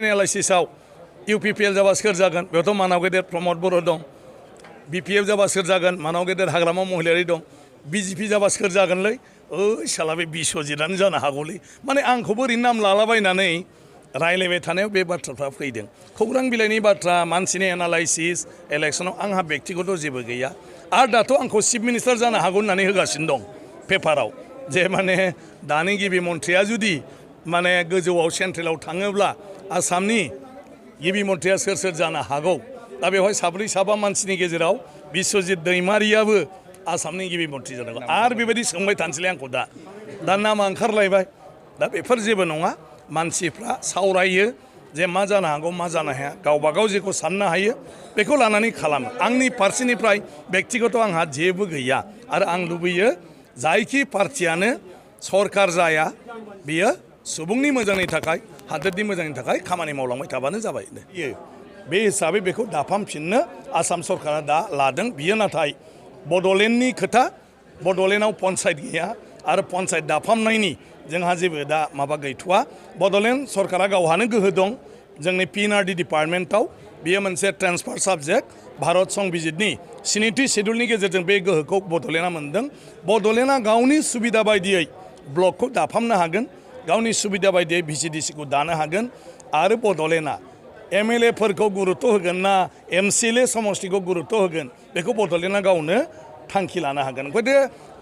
एनालाइसिसआव UPPL जाबा सोर जागोन बेयावथ' मानाव गेदेर प्रमद बर' दं बिपिएफ जाबा सोर जागोन मानाव गेदेर हाग्रामा महिलारि दं बिजेपि जाबा सोर जागोनलै ओइ साला बे बिस्वजितआनो जानो हागौलै माने आंखौबो ओरैनो नाम लालाबायनानै रायलायबाय थानायाव बे बाथ्राफ्रा फैदों खौरां बिलाइनि बाथ्रा मानसिनि एनालाइसिस इलेक्सनाव आंहा बेक्तिगत जेबो गैया आरो दाथ' आंखौ चिफ मिनिस्टार जानो हागौ होननानै होगासिनो दं पेपाराव जे माने दानि गिबि मन्थ्रिया जुदि माने गोजौआव सेन्ट्रेलाव थाङोब्ला आसामनि गिबि मन्थ्रिया सोर सोर जानो हागौ दा बेवहाय साब्रै साबा मानसिनि गेजेराव बिस्वजित दैमारियाबो आसामनि गिबि मन्थ्रि जानांगौ आरो बेबायदि सोंबाय थानोसैलाय आंखौ दा नामा ओंखारलायबाय दा बेफोर जेबो नङा मानसिफ्रा सावरायो जे मा जानो हागौ मा जानो हाया गावबा गाव जेखौ साननो हायो बेखौ लानानै खालामो आंनि फारसेनिफ्राय बेक्तिगत आंहा जेबो गैया आरो आं लुबैयो जायखि पार्टियानो सरकार जाया बियो सुबुंनि मोजांनि थाखाय हादोरनि मोजांनि थाखाय खामानि मावलांबाय थाबानो जाबाय बे हिसाबै बेखौ दाफामफिननो आसाम सरकारा दा लादों बियो नाथाय बड'लेण्डनि खोथा बड'लेण्डआव पन्सायत गैया आरो पन्सायत दाफामनायनि जोंहा जेबो दा माबा गैथ'वा बड'लेण्ड सरकारा गावहानो गोहो दं जोंनि पिएनआरडि डिपार्टमेन्टआव बियो मोनसे ट्रेन्सफार साबजेक्ट भारत संबिजितनि 7थि शेड्युलनि गेजेरजों बे गोहोखौ बड'लेण्डआ मोनदों बड'लेण्डआ गावनि सुबिदा बायदियै ब्लकखौ दाफामनो हागोन गावनि सुबिदा बायदियै भिसिडिसिखौ दानो हागोन आरो बड'लेण्डआ एमएलएफोरखौ गुरुत्व होगोन ना एमसिएलए समष्टिखौ गुरुत्व होगोन बेखौ बड'लेण्डआ गावनो थांखि लानो हागोन ओंखायनो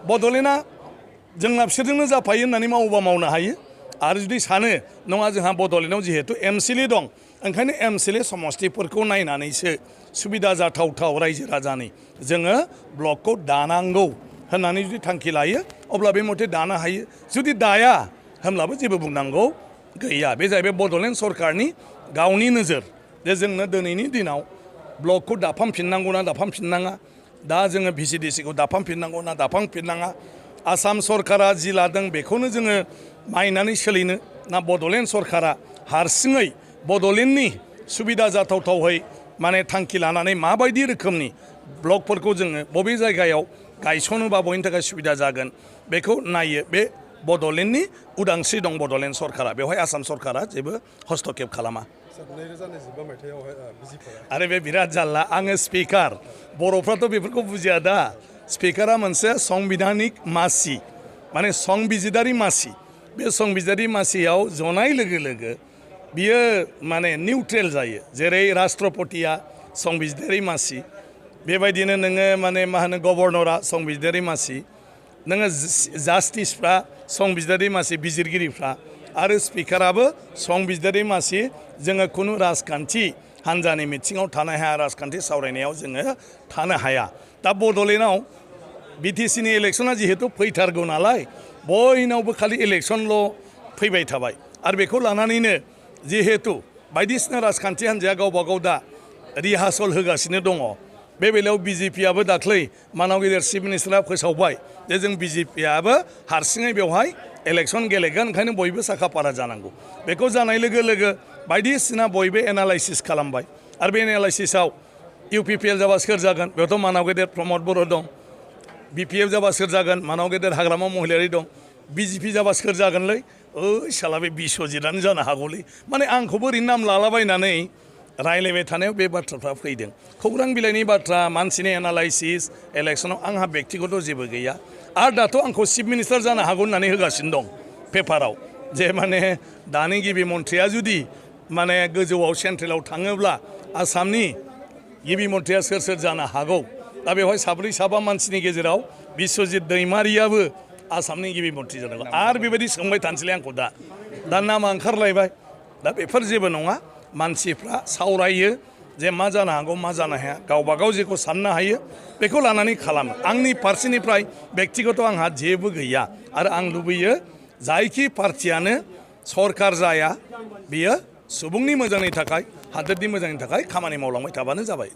बड'लेण्डआ जोंना बिसोरजोंनो जाफायो होननानै मावोबा मावनो हायो आरो जुदि सानो नङा जोंहा बड'लेण्डआव जिहेतु एमसिएलए दं ओंखायनो एमसिएलए समष्टिफोरखौ नायनानैसो सुबिदा जाथावथाव रायजो राजानि जोङो ब्लकखौ दानांगौ होननानै जुदि थांखि लायो अब्ला बे मथे दानो हायो जुदि दाया होमब्लाबो जेबो बुंनांगौ गैया बे जाहैबाय बड'लेण्ड सरकारनि गावनि नोजोर जे जोंनो दिनैनि दिनाव ब्लकखौ दाफामफिननांगौ ना दाफामफिननाङा दा जोङो भिसिडिसिखौ दाफामफिननांगौ ना दाफामफिननाङा आसाम सरकारा जि लादों बेखौनो जोङो मानिनानै सोलिनो ना बड'लेण्ड सरकारा हारसिङै बड'लेण्डनि सुबिदा जाथावथावै माने थांखि लानानै माबायदि रोखोमनि ब्लकफोरखौ जोङो बबे जायगायाव गायसनोबा बयनि थाखाय सुबिदा जागोन बेखौ नायो बे बड'लेण्डनि उदांस्रि दं बड'लेण्ड सरकारा बेवहाय आसाम सरकारा जेबो हस्तक्षेप खालामा आरो बे बिराद जारला आङो स्पिकार बर'फ्राथ' बेफोरखौ बुजिया दा स्पिकारा मोनसे संबिधानिक मासि माने संबिजिदारि मासि बे संबिजिदारि मासियाव जनाय लोगो लोगो बियो माने निउट्रेल जायो जेरै राष्ट्रपतिया संबिजिदारि मासि बेबायदिनो नोङो माने मा होनो गभर्नरा संबिजिदारि मासि नोङो जास्टिसफ्रा संबिजिदारि मासि बिजिरगिरिफ्रा आरो स्पिकाराबो संबिजिदारि मासि जोङो खुनु राजखान्थि हान्जानि मिथिङाव थानो हाया राजखान्थि सावरायनायाव जोङो थानो हाया दा बड'लेण्डआव बिटिसिनि इलेक्सना जिहेतु फैथारगौ नालाय बयनावबो खालि इलेक्सनल' फैबाय थाबाय आरो बेखौ लानानैनो जिहेतु बायदिसिना राजखान्थि हान्जाया गावबा गाव दा रिहार्सल होगासिनो दङ बे बेलायाव बिजेपियाबो दाख्लै मानाव गेदेर चिफ मिनिस्टारा फोसावबाय जे जों बिजेपियाबो हारसिङै बेवहाय इलेक्सन गेलेगोन ओंखायनो बयबो साखा फारा जानांगौ बेखौ जानाय लोगो लोगो बायदिसिना बयबो एनालाइसिस खालामबाय आरो बे एनालाइसिसआव इउपिपिएल जाबा सोर जागोन बेयावथ' मानाव गेदेर प्रमद बर' दं बिपिएफ जाबा सोर जागोन मानाव गेदेर हाग्रामा महिलारि दं बिजेपि जाबा सोर जागोनलै ओइ साला बे बिस्वजितआनो जानो हागौलै माने आंखौबो ओरैनो नाम लालाबायनानै रायलायबाय थानायाव बे बाथ्राफ्रा फैदों खौरां बिलाइनि बाथ्रा मानसिनि एनालाइसिस इलेक्सनाव आंहा बेक्तिगत जेबो गैया आरो दाथ' आंखौ चिफ मिनिस्टार जानो हागौ होननानै होगासिनो दं पेपाराव जे माने दानि गिबि मन्थ्रिया जुदि माने गोजौआव सेन्ट्रेलाव थाङोब्ला आसामनि गिबि मन्थ्रिया सोर सोर जानो हागौ दा बेवहाय साब्रै साबा मानसिनि गेजेराव बिस्वजित दैमारियाबो आसामनि गिबि मन्थ्रि जानांगौ आरो बेबायदि सोंबाय थानोसैलाय आंखौ दा नामा ओंखारलायबाय दा बेफोर जेबो नङा मानसिफ्रा सावरायो जे मा जानो हागौ मा जानो हाया गावबा गाव जेखौ साननो हायो बेखौ लानानै खालामो आंनि फारसेनिफ्राय बेक्तिगत आंहा जेबो गैया आरो आं लुबैयो जायखि पार्टियानो सरकार जाया बियो सुबुंनि मोजांनि थाखाय हादोरनि मोजांनि थाखाय खामानि मावलांबाय थाबानो जाबाय